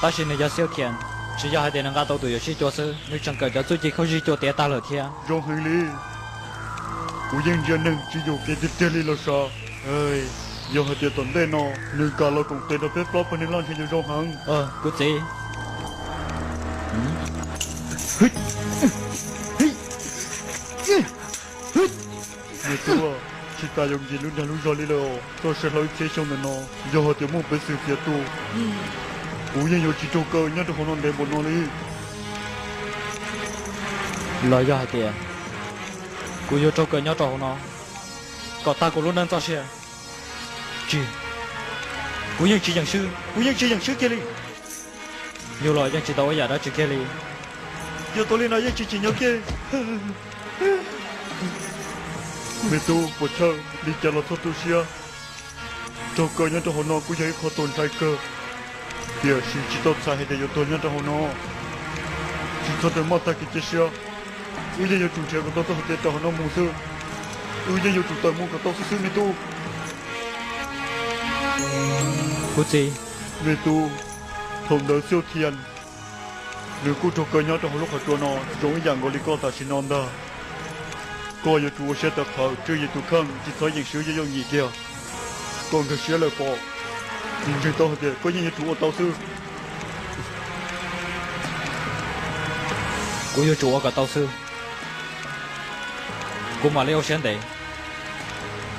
tab sis nws yog Xiauj Thiab. Tsis yog hais tias nws nqa tau tus yuam sij cua xwb, nws tseem kawm cov txuj ci khaub zig cua tiav tag lawm thiab. Zoo heev li. Kuv yeej ntsia neeg tsis yuam kev tiag tiag li los sav. Yog hais tias tom ntej no nws kam los koom tes nrog peb plaub pawg neeg loj ntshe yuav zoo heev. Kuv txiv. Me tub, tsis tas yuav nkim lub dag lub zog li lawm. Txoj saw hlau ib txhiab xyoo ntawm no, yog hais tias muaj peev xwm txiav tu, kuv yeej yuav tsis raug kaw nyob rau hauv no ntev npaum no li. Los yog hais tias kuv yuav raug kaw nyob rau hauv no kom tag kuv lub neej txoj sia? Tsis, kuv yeej tsis yeem swb, kuv yeej tsis yeem swb kiag li. Yus los yeej tsis tau ua yam dab tsi kiag li. Yog tua li no yeej tsis tsim nyog kiag. Me tub, puas chawj li cas los txhob tu siab. Raug kaw nyob rau hauv no kuj yog ib qho tuag nrhai kawg, tiam sis tsis tau txhais hais tias yuav tuag nyob rau hauv no. Tsis txhob rau maj tag kev cia siab, wb yeej yuav tsum nrhiav kom tau txoj hau kev rau hauv no mus xwb. Wb yeej yuav tsum tawm mus kom tau xwb xwb me tub. Kuv txiv. Me tub, thaum ntawd Xiauj Thiaj nws kuj raug kaw nyob rau hauv lub qhov tsua no zoo ib yam nkaus li koj tam sim no ntag. Koj yuav tsum ua siab tawv qhawv tswj yus tus kheej, tsis txhob yeem swv yus yooj yim kiag. Koj nkag siab lawm pom, ntseeg tau hais tias koj yeej yuav tsum ua tau xwb. Kuv yuav tsum ua kom tau xwb. Kuv mam li ua siab ntev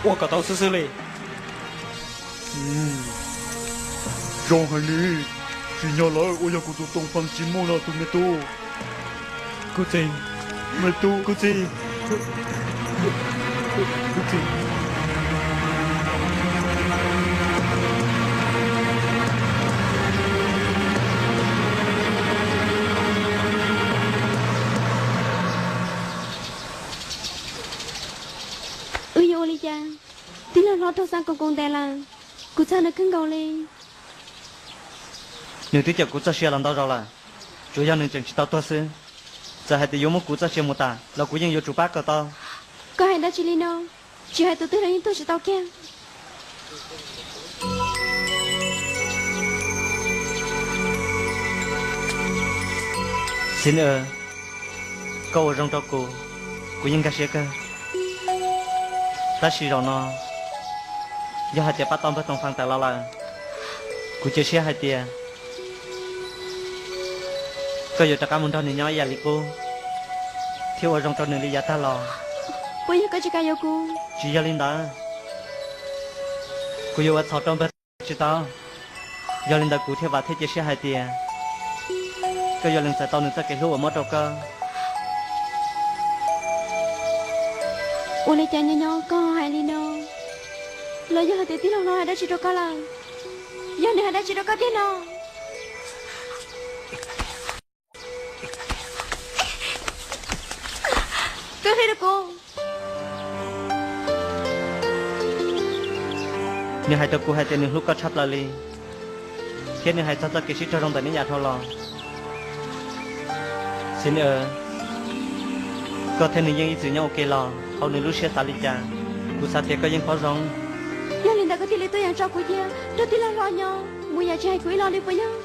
ua kom tau xwb xwb li. Zoo heev li, tsim nyog lawm uas yog kuv tus Tooj Fee tsis muaj no tus me tub. Kuv txiv, me tub, kuv txiv. Wb yuav ua li cas? Tij laug hlob raug xa koom koom ntev lawm, kuv txhawj nws kawg nkaus li. Nws twb cawm kuv txoj sia los ntau zaus lawm, tsuas yog nws tseem tsis tau tuag xwb. Txawm hais tias yuav muab kuv txoj sia mus tas los kuv yeej yuav tsum pab kom tau. Koj hais dab tsi li no? Tsis hais tus twg los yeej tuag tsis tau kiag. Xin, koj ua zoo rau kuv, kuv yeej nkag siab kawg. Tab sis zaum no yog hais tias pab tau npawg Tooj Fee tawm los lawm, kuv cia siab hais tias koj yuav rov qab mus nrog nws nyob ib yam li qub, thiab ua zoo rau nws li yav tag los. Puas yog koj tsis kam yuav kuv? Tsis yog li ntawd, kuv yuav ua txhaum rau npawg tsis tau. Yog li ntawd kuv thiaj vam thiab cia siab hais tias koj yuav lees txais tau nws txoj kev hlub uas muab rau koj. Ua li cas nyob nyob koj hais li no? Los yog hais tias tij laug hlob hais dab tsi rau koj lawm? Yog nws hais dab tsi rau koj tiag no? Koj hais rau kuv. Nws hais rau kuv hais tias nws hlub koj tshaj plaws li, thiab nws hais txog txoj kev sib raug zoo ntawm neb yav dhau los. Xin, koj thiab nws yeej ib txwm nyob ua ke los hauv nws lub siab xav li cas, kuv xav tias koj yeej paub zoo. Yog li ntawd koj thiaj li tuaj yeem tso kuv cia nrog tij laug hlob nyob mus yam tsis hais kuv ib los li puas yog?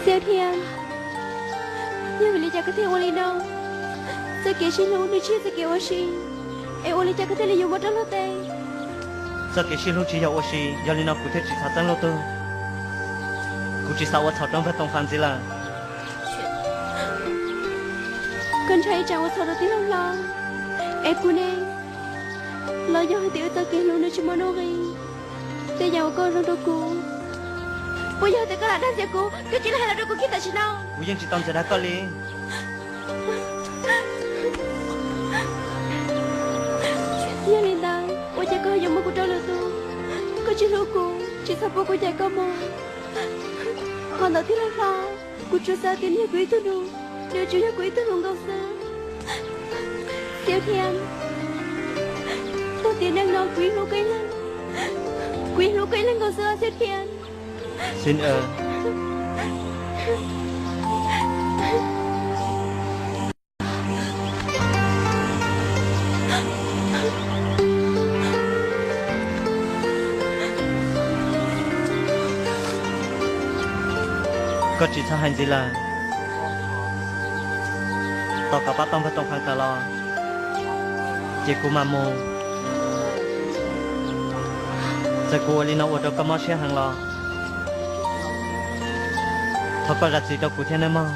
Xiab Thiab, yog vim li cas koj thiaj ua li no? Txoj kev sib hlub nws tsis yog txoj kev ua si, es ua li cas koj thiaj li yuav muab rab luag teb? Txoj kev sib hlub tsis yog ua si, yog li no kuv thiaj tsis xav txeeb luag tug. Kuv tsis xav ua txhaum rau npawg Tooj Fee ntxiv lawm. Koj ntshai ib tsam ua txhaum rau tij laug hlob, es kuv ne? Los yog hais tias wb txoj kev hlub nws tsis muaj nuj nqis, tej yam uas koj ua zoo rau kuv, puas yog tias koj lam dag ntxias kuv, koj cia li hais los rau kuv kiag tam sim no. Kuv yeej tsis tau ntxias dag koj li. Yog li ntawd ua cas koj yuav muab kuv rau lwm tus? Koj tsis hlub kuv, tsis txhob pub kuv caum koj mus. Qhov ntawd tij laug hlob, kuv tsuas xav tias nws yog kuv ib tug nus, nws tsuas yog kuv ib tug nus nkaus xwb. Xiab Thiab, tag tiam neej no kuv yeej hlub koj ib leeg, kuv yeej hlub koj ib leeg nkaus xwb Xiab Thiab. Xin, koj tsis txhob hais ntxiv lawm. Tos kom pab tau npawg Tooj Fee tawm los, ces kuv mam mus. Txawm kuv ua li no ua rau koj mob siab heev los, thov koj zam txim rau kuv thiab nawb mog.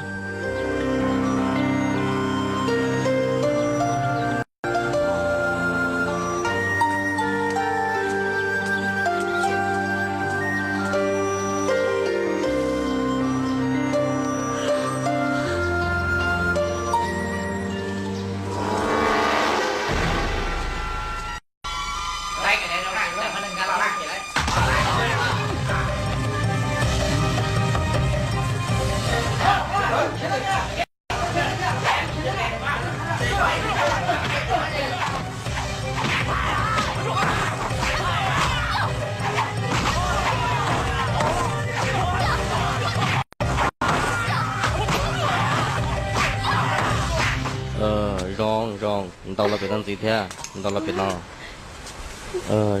Zoo zoo, ntaus los pem no ntxiv thiab, ntaus los pem no.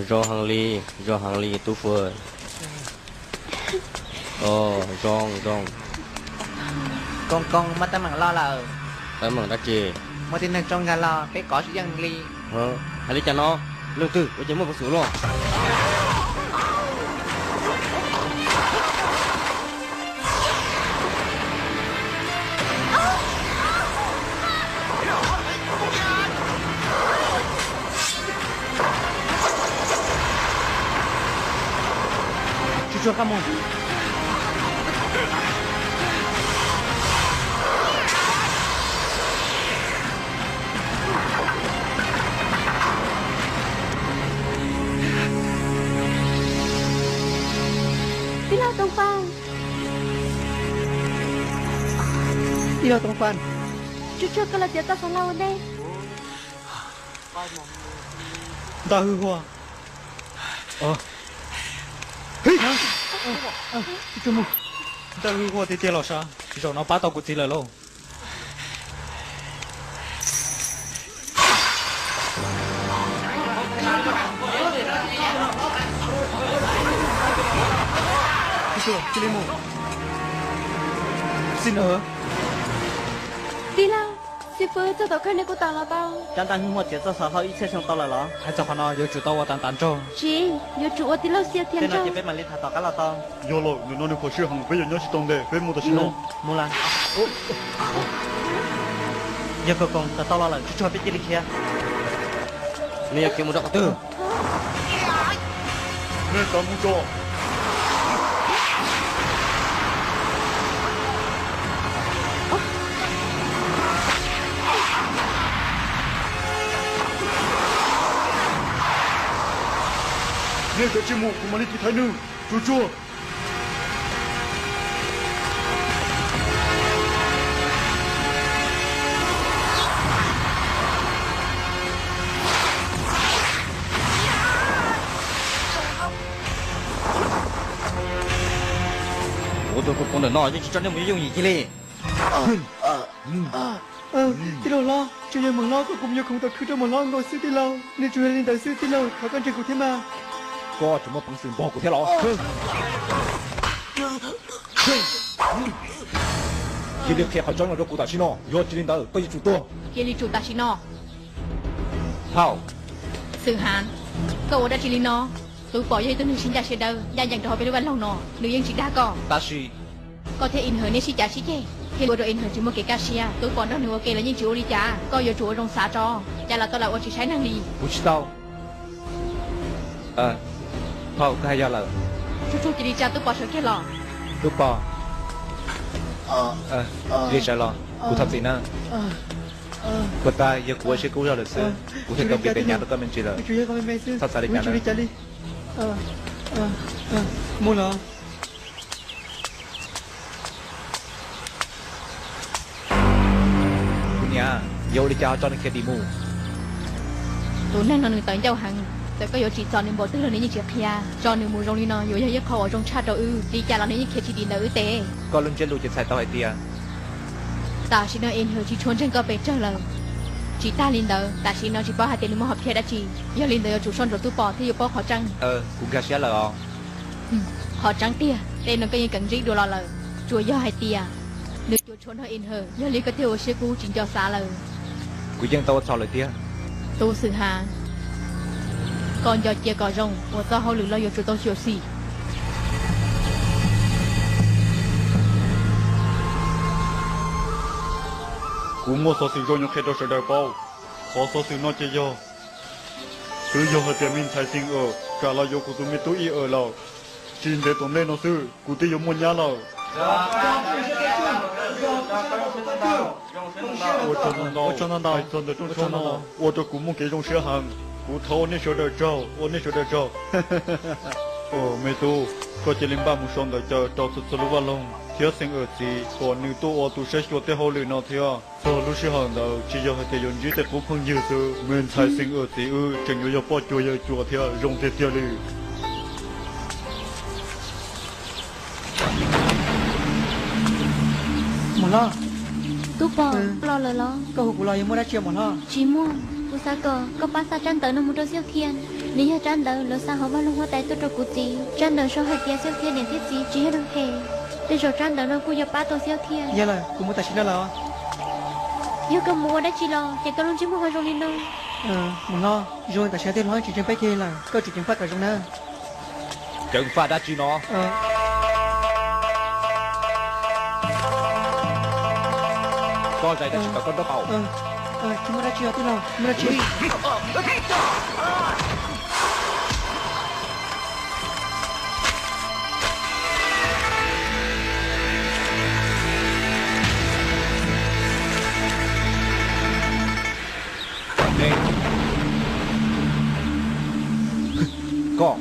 Zoo heev li, zoo heev li tub Fwj. Zoo zoo. Koob koob, muaj teeb meem loj lawm. Teeb meem dab tsi? Muaj tib neeg tsoo nkag los peb kov tsis yeej li. Hais li cas no? Leej twg ua ces muaj peev xwm luaj. Tsuj tsuag qab mus. Tij laug Tooj Faj. Tij laug Tooj Faj. Tsuj tsuag koj los txiav txoj xov hlau ua ntej. Ntaj hwj huam. Ntaj hwj huam tiag tiag los sav, zaum no pab tau kuv txiv lawm lauj. Cia li mus. Xib hwb, tij laug, xib fwb, txog thaum kawg nej kuj tau los tau. Cov ntaj hwj huam txiav txoj xov hlau ib txhiab xyoo tau lawm los? Hais txog qhov no yuav tsum tau ua tag nrho. Tsis, yuav tsum ua tij laug xia thiab nrog. Peb mam li tham tom qab los tau. Yog lawm, nim no nws phom sij heev, peb yuav nyob tsis tau ntev, peb mus tam sim no. Mus lawm. Yog Koos Koos tau los lawm, tsuj tsuag peb cia li khiav. Nws yuav khiav mus rau qhov twg? Nej txav mus tso. Nej txav tsis mus, kuv mam li tiv thaiv nws. Tsuj tsuag. Ua rau Koos Koos ntawm no yeej tsis tso nej mus yooj yim kiag li. Tij laug hlob, tsuas yog Moos Hlob kom kuv mus yuav khoom tom khw rau Moos Hlob nkaus xwb tij laug. Nws tsuas yog li ntawd xwb tij laug, thov koj ntseeg kuv thiab mas. Koj tseem muaj peev xwm npog kuv thiab los? Cia li qhia qhov tseeb no rau kuv tam sim no, yog tsis li ntawd koj yuav tsum tuag. Cia li tsum tam sim no. Hauj, Xwm Hav, koj ua dab tsi li no? Tub Pom yog ib tug neeg siab ncaj siab dawb, ncaj ncees rau hauv peb lub vaj loog no, nws yeej tsis dag koj. Tab sis koj thiab Inhawm nej sib cav sib ceg thiaj ua rau Inhawm tsis muaj kev kaj siab. Tub Pom nrog nws ua ke los yeej tsis ua li cas, koj yuav tsum ua zoo xav tso, cas los tau lam ua tsis saib neeg li. Kuv tsis tau. Phauj, koj hais yog lawm. Tsuj tsuag cia li tsa Tub Pom sawv kiag los. Tub Pom, cia li sawv los, kuv thov txim na. Puag ta yog kuv ua siab kub zog lawm xwb, kuv thiaj tau piav tias nyab rau koj me ntsis lawm. Txhob xav li cas li. Mus los. Kuv niam, yog ua li cas ho tso nws khiav dim mus? Tus neeg no nws tawv ncauj heev, txawm koj yuav tsim txom nws npaum twg los nws yeej tsis qhia. Tso nws mus zoo li no yuav yog ib qho uas zoo tshaj rau wb, li cas los nws yeej khiav tsis dim ntawm wb tes. Koj lub ntsiab lus ces txhais tau hais tias tam sim no Inhawm tsis tshua ntseeg koj pes tsawg lawm. Tsis tag li ntawd, tam sim no tsis paub hais tias nws muaj hom phiaj dab tsi. Yog li ntawd yuav tsum soj ntsuam Tub Pom thiaj yuav paub qhov tseeb. Kuv nkag siab lawm os. Qhov tseeb tiag, tej no koj yeej kheev ntsib dua los lawm. Tsuas yog hais tias nws cuam tshuam nrog Inhawm, yog li koj thiaj ua siab kub tsis nco xav lawm. Kuv yeej tau ua txhaum lawm tiag. Tub Xwm Hav, koj nco cia kom zoo, ua txoj hauj lwm los yuav tsum tau xyuam xim. Kuv muaj xov xwm zoo yuav qhia rau sawv daws paub. Qhov xov xwm no ces yog, twb yog hais tias me ntxhais Xeeb Awm kam los yuav kuv tus me tub Ib Awm lawm. Tsis ntev tom ntej no xwb kuv twb yuav muaj nyab lawm. Ua tsaug ntau ntau, txog ntawm rooj tshoob no ua rau kuv muaj kev zoo siab heev. Kuv thov ua nej sawv daws tsaug, ua nej sawv daws tsaug. Me tub, koj cia li npaj mus sau ntawv caw rau txhua txhua lub vaj loog thiab Xeeb Awm txiv kom nws tuaj ua tus saib xyuas tej hauj lwm no thiab. Txog lub sij hawm ntawd tsis yog hais tias yuav ntsib tej qub phooj ywg xwb, me ntxhais Xeeb Awm txiv wb tseem yuav yog poj cuag yawg cuas thiab zoo tiag tiag li. Mus los. Tub Pom, los lawm los? Koj hu kuv los yog muaj dab tsi mos hlob? Tsis muaj, kuv xav kom koj pab xa tsab ntawv no mus rau Xiaus Thiaj. Nws yog tsab ntawv lawv xa hauv vaj loog huab tais tuaj rau kuv txiv. Tsab ntawv sau hais tias Xiaus Thiaj niam thiab txiv tsis yog neeg phem. Tej zaum tsab ntawv no kuj yuav pab tau Xiaus Thiaj. Yog lawm, kuv mus tam sim no lawm. Yog koj mus ua dab tsi los ces koj lub ntsej muag ho zoo li no? Mos hlob, zoo li tam sim no tej hluas tsis ntseeg peb kiag lawm, koj tsum ceev faj kom zoo na. Ceev faj dab tsi no? Koj zais dab tsi kom koj nrov paum? Tsis muaj dab tsi os tij laug, tsis muaj dab tsi. Koj,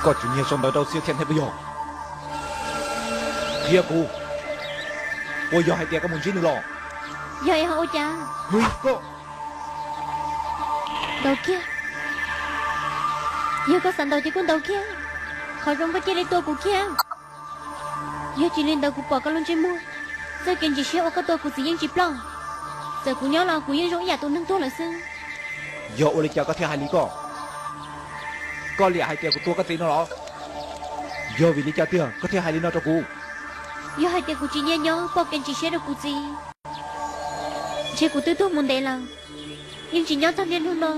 koj tsis nyiag sau ntawv rau Xiaus Thiaj thiab puas yog? Qhia kuv, puas yog hais tias koj mus ntsib nws los? Yog es ho ua cas? Koj ntaus kiag. Yog koj xav ntaus ces kuj ntaus kiag. Qhov zoo koj cia li tua kuv kiag. Yog tsis li ntawd kuv pom koj lub ntsej muag, txoj kev ntsis siab uas koj tua kuv txiv yeej tsis ploj. Txawm kuv nyob los kuv yeej zoo ib yam tus neeg tuag lawm xwb. Yog ua li cas koj thiaj hais li koj? Koj liam hais tias kuv tua koj txiv no los? Yog vim li cas tiag koj thiaj hais li no rau kuv? Yog hais tias kuv tsis nyiag nyob pauj kev ntsis siab rau kuv txiv, ntshe kuv twb tuag mus ntev lawm, yeej tsis nyob txog niaj hnub no.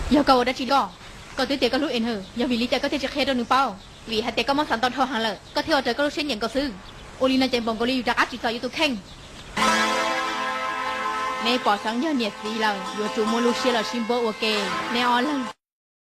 Yog koj ua dab tsi koj? Koj twb tias koj hlub Enhawj, yog vim li cas koj thiaj tsis qhia rau nws paub? Vim hais tias koj muab xav ntau dhau heev lawm, koj thiaj ua raws koj lub siab nyiam nkaus xwb. Ua li no ces npaum nkaus li yus rov qab tsim txom yus tus kheej. Neb pom xeeb yog niam txiv lawm yuav tsum muaj lub siab los sib npuab ua ke. Neb ob leeg